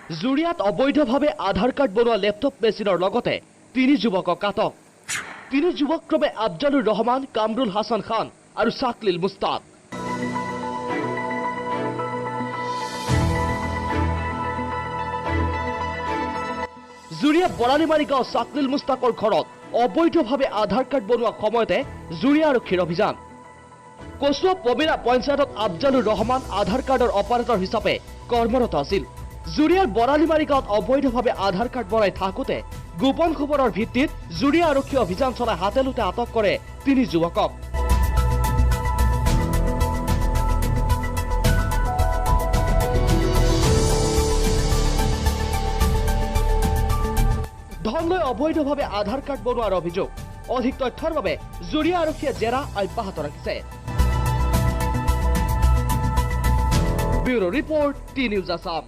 জুৰিয়াত অবৈধভাৱে আধাৰ কাৰ্ড বনোৱা লেপটপ মেচিনৰ লগতে তিনি যুৱকক আটক। তিনি যুৱক ক্ৰমে আফজালুৰ ৰহমান, কামৰুল হাছান খান আৰু চাকলিল মুস্তাক। জুৰিয়া বৰালিমাৰী গাঁও চাকলিল মুস্তাকৰ ঘৰত অবৈধভাৱে আধাৰ কাৰ্ড বনোৱা সময়তে জুৰিয়া আৰক্ষীৰ অভিযান। কচুৱা পবিৰা পঞ্চায়তত আফজালুৰ ৰহমান আধাৰ কাৰ্ডৰ অপাৰেটৰ হিচাপে কৰ্মৰত আছিল। জুৰিয়াৰ বৰালিমাৰী গাঁৱত অবৈধভাৱে আধাৰ কাৰ্ড বনাই থাকোঁতে গোপন খবৰৰ ভিত্তিত জুৰিয়া আৰক্ষী অভিযান চলাই হাতে লোতে আটক কৰে তিনি যুৱকক। ধন লৈ অবৈধভাৱে আধাৰ কাৰ্ড বনোৱাৰ অভিযোগ। অধিক তথ্যৰ বাবে জুৰিয়া আৰক্ষীয়ে জেৰা অব্যাহত ৰাখিছে। Bureau report, T news Assam.